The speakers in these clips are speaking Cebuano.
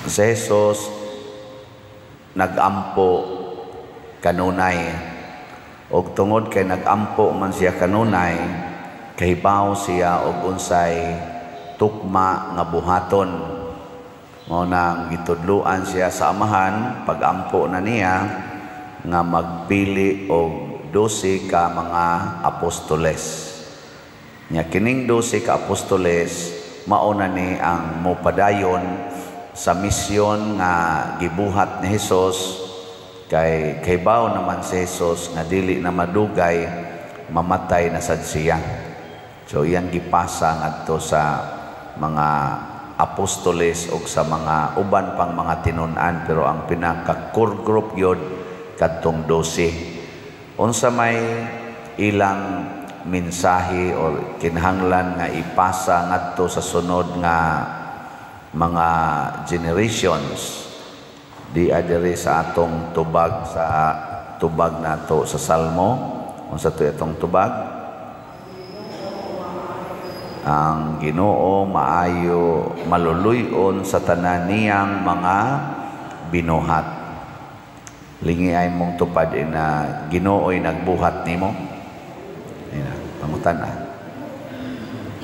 Si Jesus nagampo kanunay. Og tungod kay nagampo man siya kanunay, kahibaw siya og unsay tukma nga buhaton. Mao nang gitudluan siya sa Amahan pagampo na niya nga magpili og 12 ka mga apostoles. Nya kining 12 ka apostoles mao na ni ang mopadayon sa misyon nga gibuhat ni Hesus, kay kahibaw naman si Hesus nga dili na madugay mamatay na sad siya. So iyang gipasa ngadto sa mga apostoles og sa mga uban pang mga tinun-an, pero ang pinaka core group gyud kadtong 12. Unsa may ilang mensahe or kinahanglan nga ipasa ngadto sa sunod nga mga generations di adiri sa atong tubag, sa tubag nato sa Salmo? Unsa to itong tubag? Ang Ginoo maayo, maluluy-on sa tanan niyang mga binuhat. Lingi ay mong tupad na Ginoo'y nagbuhat nimo. Ina, pangutan ah.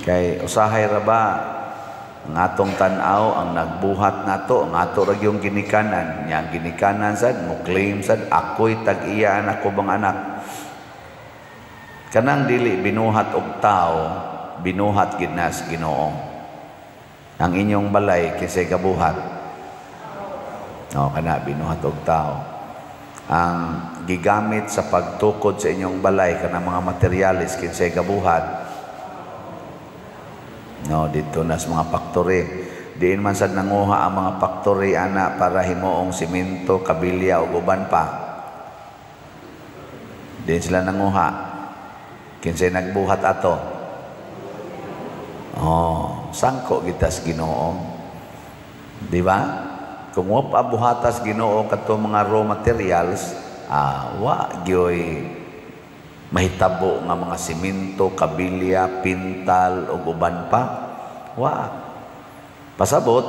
Kay usahay ra ba ang atong tan-aw ang nagbuhat nato, ang ato ra gyung ginikanan. Nya ang ginikanan sad mo claim sad, "Ako'y tag-iya, anak ko bang anak." Kanang dili binuhat og tao, binuhat gid na sa Ginoo. Ang inyong balay, kinsay gabuhat? No, kana binuhat og tao. Ang gigamit sa pagtukod sa inyong balay, kanang mga materyales, kinsay gabuhat? No, dito na sa mga factory. Diin man sad nanguha ang mga factory ana para himuong simento, kabilya ug uban pa? Diin sila nanguha? Kinsay nagbuhat ato? Oh, sangko kita sa Ginoo. Di ba? Kung wa pa buhatas Ginoo kadto mga raw materials, wa gyoy mahitabo nga mga simento, kabilya, pintal ug uban pa. Wa. Pasabot,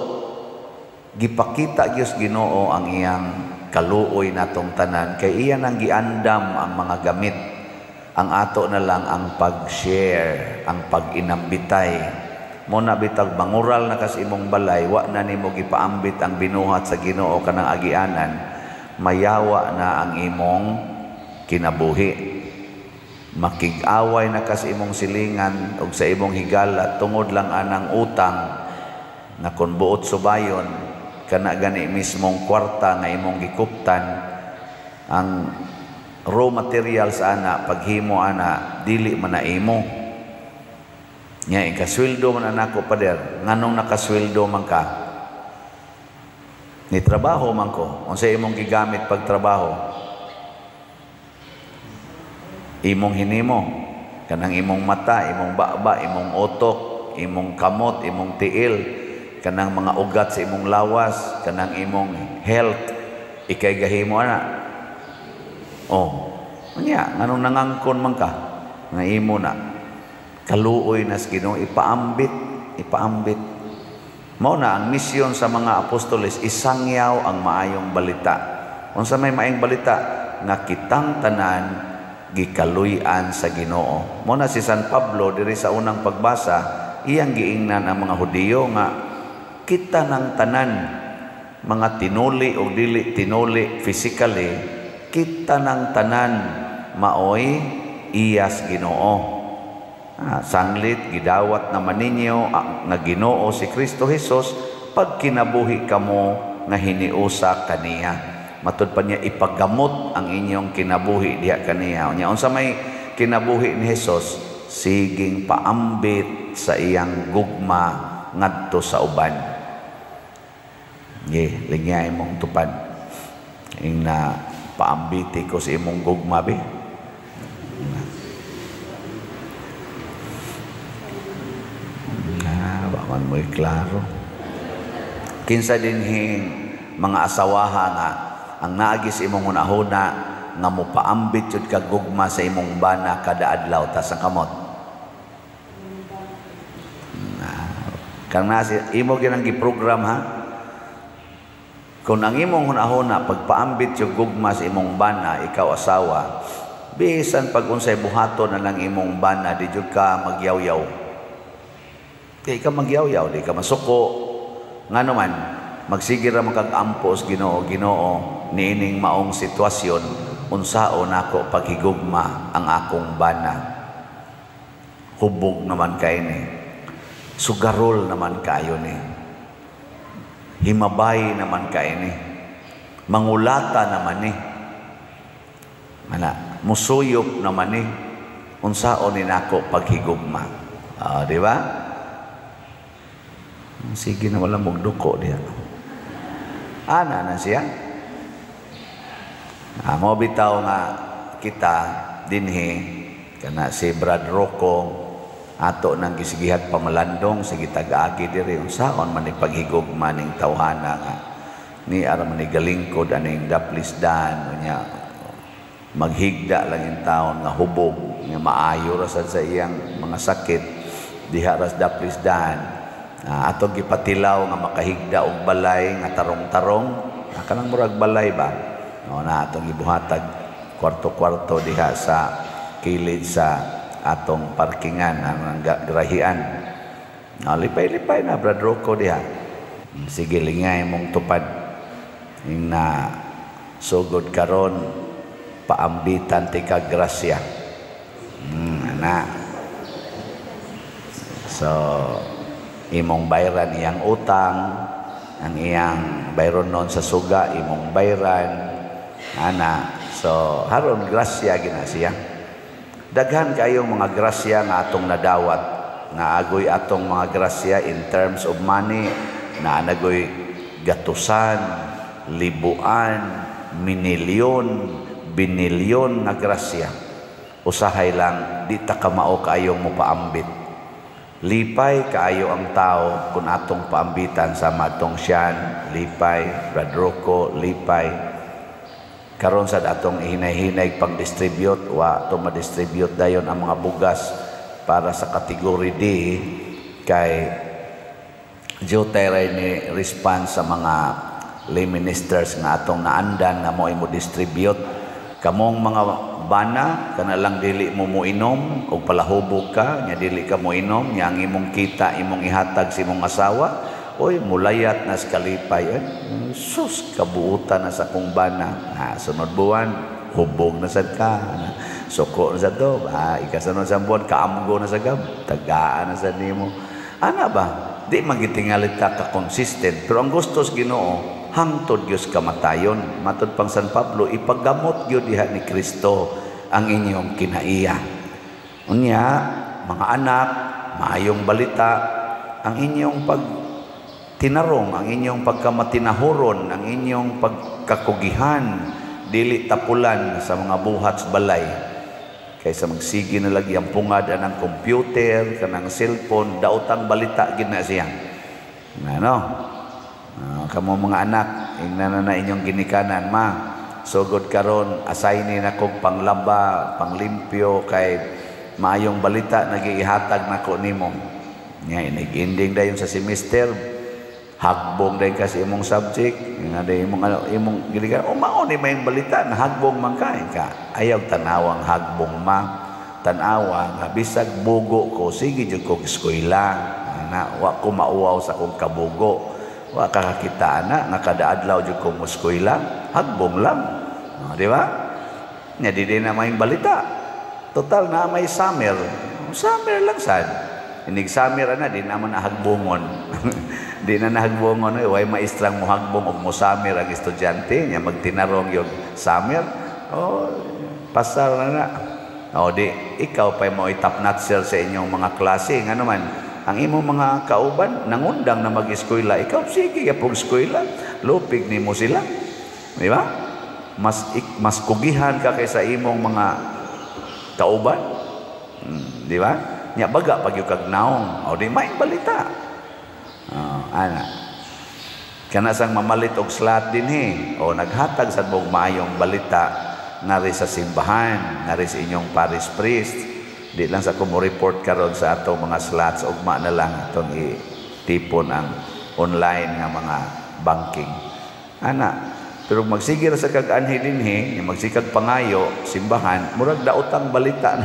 gipakita gyud Ginoo ang iyang kaluoy natong tanan kay iya nang giandam ang mga gamit. Ang ato na lang ang pag-share, ang pag-inambitay. Mo na bitag bangural na kas imong balay, wa na nimo gipaambit ang binuhat sa Ginoo kanang agianan, mayawa na ang imong kinabuhi. Makig-away na kas imong silingan og sa imong higala tungod lang anang utang na kun buot subayon kana gani mismong kwarta nga imong gikuptan, ang raw materials ana paghimo ana dili man na imo. Nya ikasweldo man anako, pader. Nganong nakasweldo man ka? Ni trabaho man ko. Unsa imong gigamit pagtrabaho? Imong hinimo, kanang imong mata, imong baba, imong utok, imong kamot, imong tiil, kanang mga ugat sa imong lawas, kanang imong health, ikay gahimo ana. Oh, nya nganong nangangkon man ka nga imo na? Kaluoy na sa Ginoo, ipaambit, ipaambit. Mao na ang misyon sa mga apostoles, isangyaw ang maayong balita. Unsa may maayong balita? Nga kitang tanan gikaluy-an sa Ginoo. Mao na si San Pablo diri sa unang pagbasa, iyang giingnan ang mga Hudiyo nga kita ng tanan, mga tinuli o dili tinuli physically, kita ng tanan maoy iyas Ginoo. Sanglit gidawat naman ninyo nga Ginoo si Kristo Jesus pag kinabuhi kamo nga hiniusa kaniya. Matud pa niya, ipagamot ang inyong kinabuhi diha kaniya. Unya unsa may kinabuhi ni Hesus? Siging paambit sa iyang gugma ngadto sa uban. Ye, lingyay mong tupad. Ing na paambiti ko sa imong gugma bi. Na, ba man mo'y klaro. Kinsa dinhing mga asawaha nga ang naagi sa imong hunahuna nga mopaambit jud ka gugma sa imong bana kada adlaw? Tas ang kamot. Kang nasi imo ginang giprogram ha. Kung ang imong hunahuna pagpaambit yung gugma sa imong bana, ikaw asawa, bisan pag unsay buhaton na lang imong bana, di jud ka magyawyaw. Di ka magyawyaw, di ka masuko. Ngano man, magsige ra man kag ampo sa Ginoo, "Ginoo, niining maong sitwasyon, unsao nako paghigugma ang akong bana? Hubog naman kay ni. Sugarol naman kayo ni. Himabay naman kay ni. Mangulata naman ni. Mana, musuyop naman ni. Unsaon ni nako paghigugma?" Ah, di ba? Sige na, wala mugduko diha. Ana na siya. Ah, mo bitaw nga kita dinhi, kana si Brad Rocco, ato nang gisigihag pamalandong sige tag-agi diri, unsaon man ni paghigugma ning tawhana nga ni ara man ni galingkod aning daplisdan. Unya maghigda lang yung taon nga hubog nga maayo ra sad sa iyang mga sakit diha ras daplisdan. Atong gipatilaw nga makahigda og balay nga tarong-tarong, kanang murag balay ba no, na atong gibuhatag kwarto-kwarto diha sa kilid sa atong parkingan, ang grahian. Lipay-lipay na Brad Rocco diha. Sige, lingay mong tupad. Ing na sugod karon, paambitan ti ka grasya. Ana. So, imong bayran iyang utang, ang iyang bayron noon sa suga, imong bayran, ana. So, haron grasya gina siya. Daghan kayong mga grasya nga atong nadawat. Naagoy atong mga grasya in terms of money, na anagoy gatusan, libuan, minilyon, binilyon nga grasya. Usahay lang, di ta kamao kaayong mopaambit. Lipay kaayo ang tao kung atong paambitan sa matong siyan, lipay, Brad Rocco, lipay. Karon sad atong ihinay-hinay pag-distribute, wa to ma-distribute dayon ang mga bugas para sa category D kay due ray ni response sa mga lay ministers nga atong naandan nga mo mo distribute. Kamong mga bana, kana lang dili mo moinom og palahubog ka nya, dili ka moinom nya, ang imong kita imong ihatag sa imong asawa, oy, mulayat na sa kalipay, "Ay, sus, kabuutan na sa akong bana." Ha, sunod buwan hubog na sad ka, suko na sad to. Ha, ikasunod sa buwan kaamgo na sa gab tagaan na sad nimo, ana ba? Di magitingalit ka ka consistent, pero ang gusto sa Ginoo hangtod Dios kamatayon. Matod pang San Pablo, ipagamot gyud diha ni Kristo ang inyong kinaiya. Unya mga anak, maayong balita, ang inyong pag tinarong, ang inyong pagkamatinahuron, ang inyong pagkakugihan, dili tapulan sa mga buhat sa balay. Kaysa magsige na lagi ang pungad anang computer, kanang cellphone, daotang balita gid na siya. Ano? Kamo mga anak, ingna na na inyong ginikanan, "Ma, sugod karon assign na kog panglaba, panglimpyo kay maayong balita nagiihatag nako nimo." Nya inig-ending dayon sa semester, hagbong dayon ka sa imong subject, nga day imong ano, imong ginikanan, "O mao ni maayong balita, nahagbong man ka." Ka ayaw tanawang hagbong, ma. Tan-awa nga bisag bugo ko, sige jud ko eskwela. Ana, wa ko mauwaw sa akong kabugo. Wa ka kakita ana nga kada adlaw jud ko mo eskwela, hagbong lang. O, di ba? Nya di din na maayong balita. Total na may summer. Summer lang sad. Inig summer ana, di naman nahagbongon. Di na nahagbongon eh, way maestrang mohagbong og mo summer ang estudyante nya magtinarong yung summer. Oh, pasar na na. O di ikaw pa mo top notcher sa inyong mga klase, ngano man ang imong mga kauban nangundang na mag-eskwela, ikaw sige ka pog eskwela, lupig nimo sila. Di ba? Mas kugihan ka kaysa imong mga kauban. Di ba? Nya baga pag yung kag naong, o di may balita. Oh, ana. Kana sang mamalit og slot dinhi, o naghatag sad mo maayong balita ngari sa simbahan, ngari sa inyong parish priest. Di lang sa ko mo report karon sa atong mga slots, ugma na lang atong itipon ang online nga mga banking. Ana, pero magsige ra sa kag anhi dinhi, magsikag pangayo simbahan, murag daotang balita.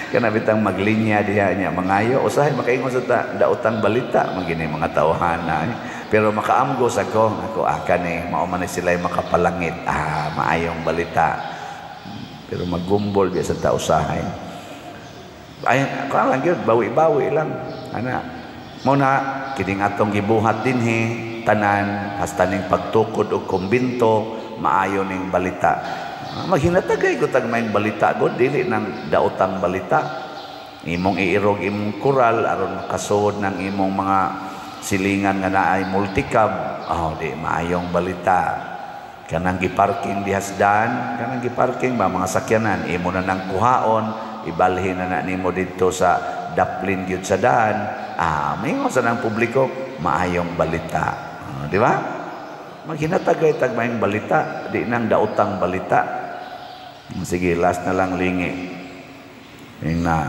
Kana bitang maglinya diha niya mangayo, usahay makaingon sa ta, daotang balita man gini mga tawhana. Pero makaamgo sa ko, ako ah kani mao man ni sila makapalangit. Ah, maayong balita. Pero maggumbol biya sa ta usahay. Ay, kuan lang gyud, bawi-bawi lang. Ana, mo na kining atong gibuhat dinhi tanan hasta ning pagtukod og kumbinto, maayo ning balita. Maghinatagay ko tag maayong balita god, dili nang daotang balita. Imong iirog imong kural aron makasuod ng imong mga silingan nga naay multicab, oh, di maayong balita. Kanang giparking dihasdan, kanang giparking ba mga sakyanan, imo na nang kuhaon, ibalhin na na nimo didto sa daplin gyud sa daan. Ah, maingon sa nang publiko, maayong balita. Ah, di ba? Maghinatagay tag maayong balita, di nang daotang balita. Sige, last na lang, lingi. Yung na,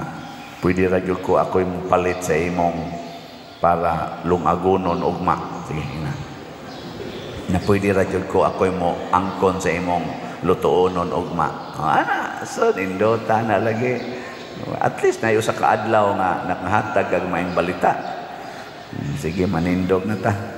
pwede ra gyud ko ako'y palit sa imong para lungagonon ugma. Sige, na. Na pwede ra gyud ko ako'y mo angkon sa imong lutuonon ugma. Ah, so nindota na lagi. At least na usa ka adlaw nga nakahatag kag maayong balita. Sige, manindog na ta.